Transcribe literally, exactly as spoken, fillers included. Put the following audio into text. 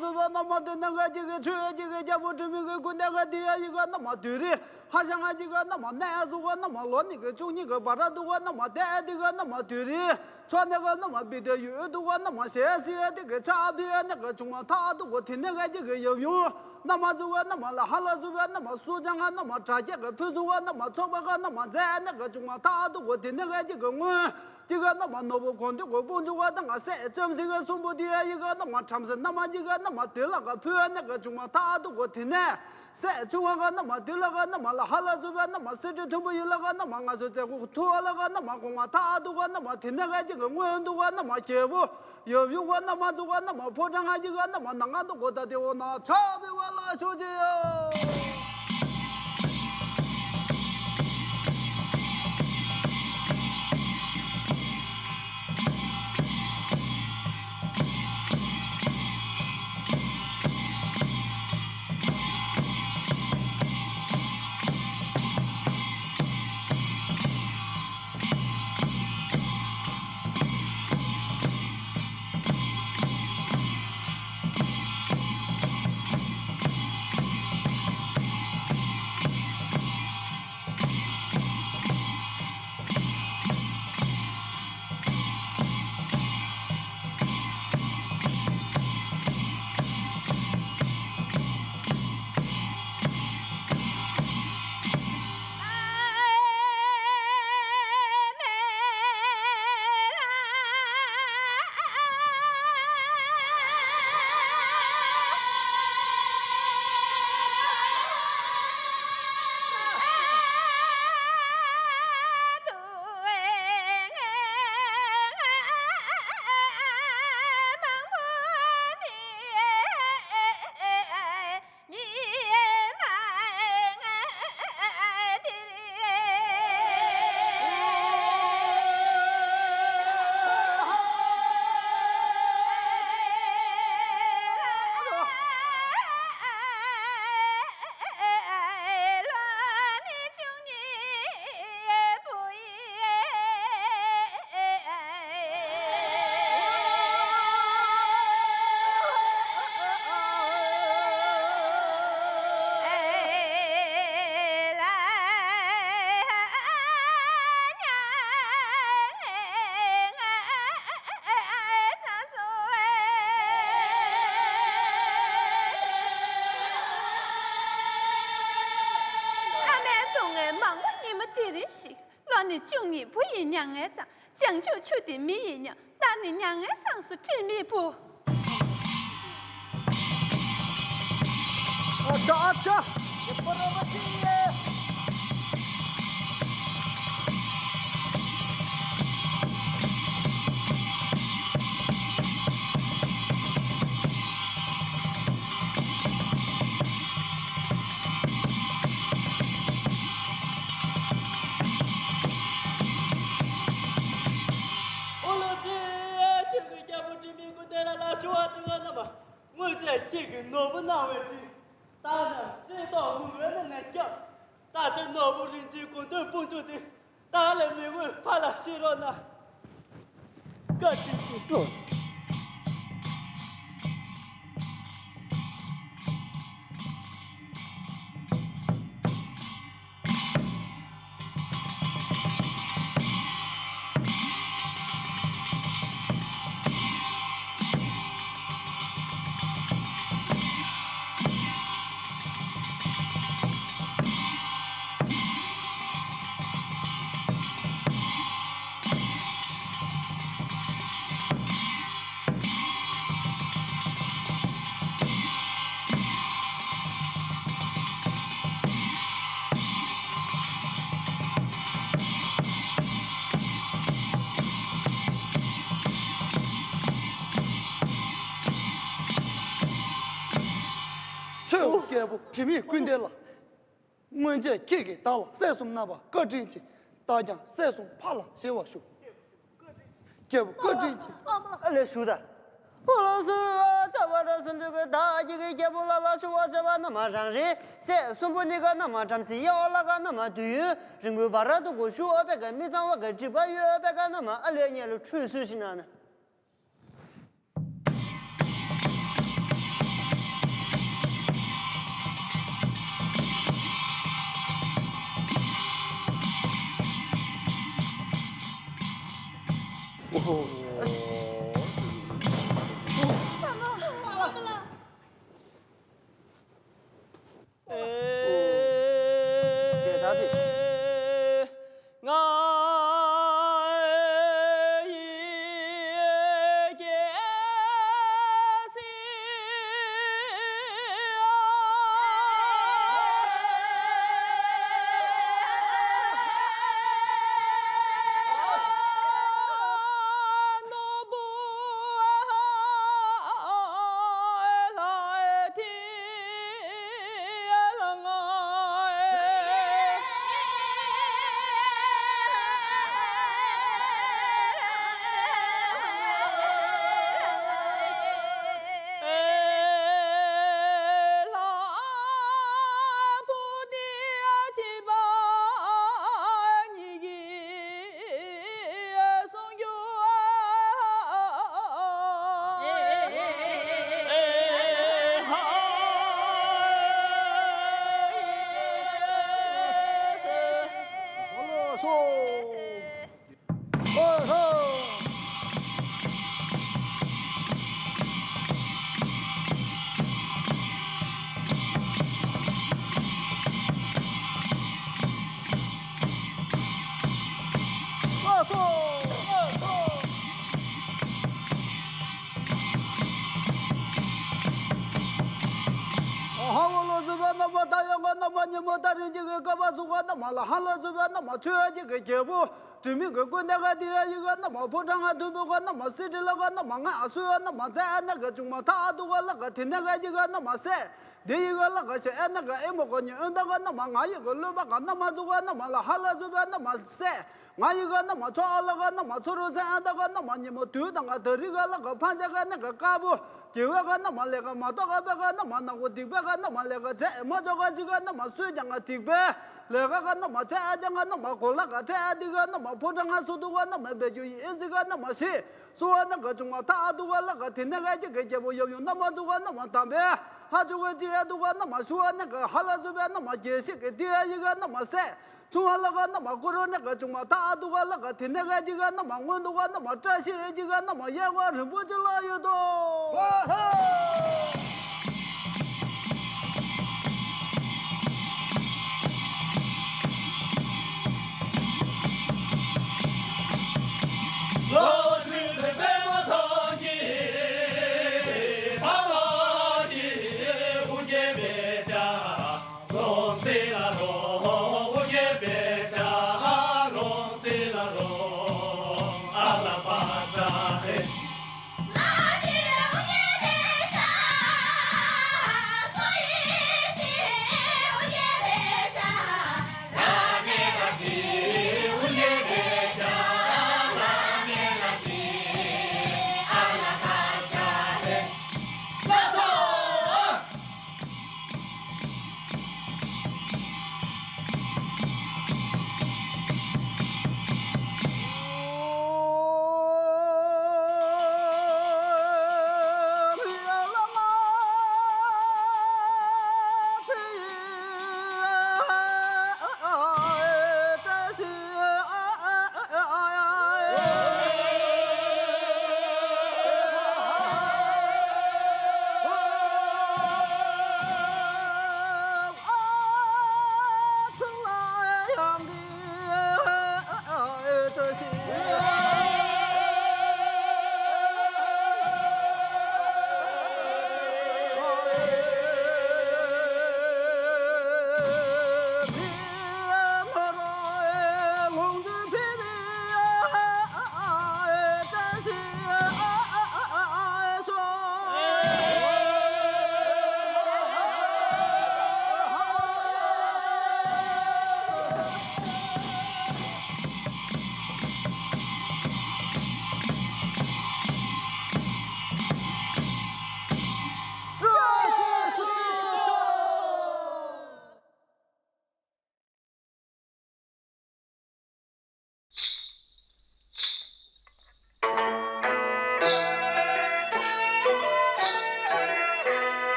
སུ་བ་ན་མ་དུ་ན་ག་ཅི་གི་ཆུ་ཡ་ཅི་གི་རྒྱ་བུ་དྲི་མི་གི་ཀུན་ཏེ་ག་དི་ཡ་ཡི་ག་ན་མ་དུ་རི། ཧ་ཤ་ང་ཅི་ག་ན་མ་ནེ་ཡ་སུ་ག་ན་མ་ལོ་ནི་གི་ཅུང་ཉི་གི་བ་ར་དུ་ག་ན་མ་དེ་དི་ག་ན་མ་དུ་རི། ཆོ་ནེ་ག་ན་མ་བི་དེ་ཡུ་དུ་ག་ན་མ་ཤེ་སི་ཡ་དི་གི་ཆ་བི་ཡ་ནེ་ག་ཅུང་མ་ཐ་དུ་གོ་དི་ནེ་ག་ཅི་གི་ཡབ་ཡུ། ན་མ་ཟུ་ག་ན་མ་ལ་ཧ་ལ་སུ་བ་ན་མ་སུ་ཅང་ག་ན་མ་དྲ་རྒྱ་གི་ཕུ་སུ་ག་ན་མ་ཚོགས་པ་ག་ན་མ་ཛེ་ནེ་ག་ཅུང་མ་ཐ་དུ་གོ་དི་ནེ་ག་ཅི་གི་སྔོན། ཅི་ག་ན་མ་ནོར་བུ་གོང་དུ་གོ་སྤུན་ཆུ་ག་ན་ང་སེ་ལྕམ་སི་ག་གསུམ་པོ་དི་ཡ་ཡི་ག་ན་མ་ཁྲམ་སེ་ན་མ་ཅི་ག་ན་མ་དི་ལ་ག་ཕུ་ཡ་ནེ་ག་ཅུང་མ་ཐ་དུ་གོ་དི་ནེ། སེ་ཆུང་བ་ག་ན་མ་དི་ལ་ག་ན་མ་ལ་ཧ་ལ་སུ་བ་ན་མ་སེ་ཏྲི་ཐུམ་པོ་ཡི་ལ་ག་ན་མ་ང་སོ་ཙེ་གུ་ཐུ་བ་ལ་ག་ན་མ་གོང་མ་ཐ་དུ་ག་ན་མ་དི་ནེ་ག་ཅི་ག་སྔོན་དུ་ག་ན་མ་ཁྱེ་བོ། ཡབ་ཡུམ་ག་ན་མ་ཟུ་ག་ན་མ་ཕོ་བྲང་ང་ཅི་ག་ན་མ་ན་ང་དུ་གོ་ད་དེ་འོ་ན་ཆ་བི་བ་ལ་ཤོ་ཅི་ཡ། ཨ་མའི་སྡུག་བསྔལ་མང་པོ་ཉི་མ་དེ་རིང་ཞིག་བློ་ནི་བཅུ་གཉིས་བུ་ཡི་མྱ་ངན་ཙམ། བྱང་ཆུབ་མཆོག་དེ་མི་ཡི་མྱ། བདག་ནི་མྱ་ངན་སངས་སུ་སྤྲིན་མེད་བུ། ཨ་ཅག་ཨ་ཅག་ཨོ་ལོ་ཙི། ཆོས་ཀྱི་རྒྱལ་པོ་དྲི་མེད་ཀུན་ལྡན་ལ་ལ་ཞུ་བ་ཅི་བ་རྣམས། སྔོན་ཆད་ཁྱེད་ཀྱིས་ནོར་བུ་གནང་བའི་དྲིན། ད་ནི་བཀྲེས་ལྟོགས་མུན་བས་ནི་ངས་བསྐྱབས། ད་ཚེ་ནོར་བུ་རིན་ཆེན་གོང་དུ་སྤུན་ཆུ་དེ། ད་ལས་མི་དགོས་ཕར་ལ་ཤི་རོགས་གནང་། བཀའ་དྲིན་ཆེ། ཆོས་ཀྱི་རྒྱལ་པོ་དྲི་མེད་ཀུན་ལྡན་ལ། སྔོན་ཆད་ཁྱེད་ཀྱིས་བདག་ལ་སྲས་གསུམ་གནང་བར་བཀའ་དྲིན་ཆེ། བདག་ཀྱང་སྲས་གསུམ་ཕར་ལ་བཞེས་པར་ཞུ། རྒྱལ་པོ་བཀའ་དྲིན་ཆེ། ཨ་ལས་ཞུ་ད། ཨོ་ལགས་སོ། ལྕགས་པ་ར་སུ་འདུས་ཀྱི་བདག་ཀྱི་རྒྱལ་པོ་ལ་ལ་ཞུ་བ་བྱས་པ་རྣམས་རང་རེད། སྲས་གསུམ་པོ་ནི་ག་རྣམས་བྲམ་ཟེ་ཡ་ཝ་ལ་ག་རྣམས་དུས་ཡུན་རིང་པོའི་བར་དུ་གོ་ཞུ་ཨ་པེ་ཀ་མི་གཙང་བ་ག་སྒྲིབ་པ་ཡོད་ཨ་པེ་ཀ་རྣམས་ཨ་ལས་ཉེ་ལ་ཁྲུས་གསོལ་ཞིག་གནང་ན། ཧ་བོ་ལོ་སུ་བ་ན་མ་ད་ཡང་ག་ན་མ་ཉི་མོ་ད་རིན་གྱི་གི་ཀ་བ་སུ་ག་ན་མ་ལ་ཧ་ལོ་སུ་བ་ན་མ་ཆོས་ཀྱི་གི་རྒྱལ་པོ། དྲི་མེད་ཀྱི་ཀུན་ནས་ག་དེ་ཡ་ཡི་ག་ན་མ་ཕོ་བྲང་ང་དུ་བུ་ག་ན་མ་སི་ཏྲི་ལ་ག་ན་མ་ང་ཨ་སུ་ཡ་ན་མ་ཛ་ཨ་ན་ག་ཅུང་མ་ཐ་ཨ་དུ་ག་ལ་ག་དེ་ན་ག་ཡི་ག་ན་མ་སེ། དེ་ཡི་ག་ལ་ག་ཤ་ཨ་ན་ག་ཨེ་མོ་ག་ཉི་ཨོན་ད་ག་ན་མ་ང་ཡི་ག་ལོ་པ་ག་ན་མ་ཛུ་ག་ན་མ་ལ་ཧ་ལ་ཟུ་བ་ན་མ་སེ། ང་ཡི་ག་ན་མ་ཚོ་ཨ་ལ་ག་ན་མ་ཚོ་རུ་ཟན་ཨ་ད་ག་ན་མ་ཉི་མོ་དུས་དང་ག་ད་རི་ག་ལ་ག་ཕན་ཆ་ག་ན་ག་དཀར་པོ། དགེ་བའི་ག་ན་མ་ལས་ཀ་མ་གཏོགས་ག་པའི་ག་ན་མ་ནག་པོ་སྡིག་པའི་ག་ན་མ་ལས་ཀ་བྱས་མ་ཆོག་ག་ཅི་ག་ན་མ་སུས་ཀྱང་ང་སྡིག་པའི་ལས་ཀ་ག་ན་མ་བྱས་ཨ་ཀྱང་ག་ན་མ་གོ་ལ་ག་བྲལ་ཨ་དི་ག་ན་མ་ཕོ་བྲང་ང་སུ་དུ་ག་ན་མ་བེད་རྒྱུ་ཡིན་ཨེ་ཟི་ག་ན་མ་ཤི་སུ་བ་ན་ག་ཅུང་མ་ཐ་ཨ་དུ་ག་ལ་ག་དེ་ནས་ག་ཅི་ག་རྒྱལ་པོ་ཡབ་ཡུམ་ན་མ་ཚུ་ག་ན་མ་དམ་པའི་ལྷ་ཆུ་ག་ཅི་ཨ་དུ་ག་ན་མ་ཤུ་བ་ན་ག་ཧ་ལ་སུ་བ་ན་མ་རྒྱལ་ཤི་ག་དི་ཨ་ཡི་ག་ན་མ་སེ། ཆུང་བ་ལ་ག་ན་མ་ཀུ་རུ་ནི་ག་ཅུང་མ་ཐ་ཨ་དུ་ག་ལ་ག་དེ་ནས་ག་ཅི་ག་ན་མ་སྔོན་དུ་ག་ན་མ་བཀྲ་ཤིས་ཨེ་ཅི་ག་ན་མ་གཡས་ག་རིན་པོ་ཆེ་ལ་ཡོད་དོ།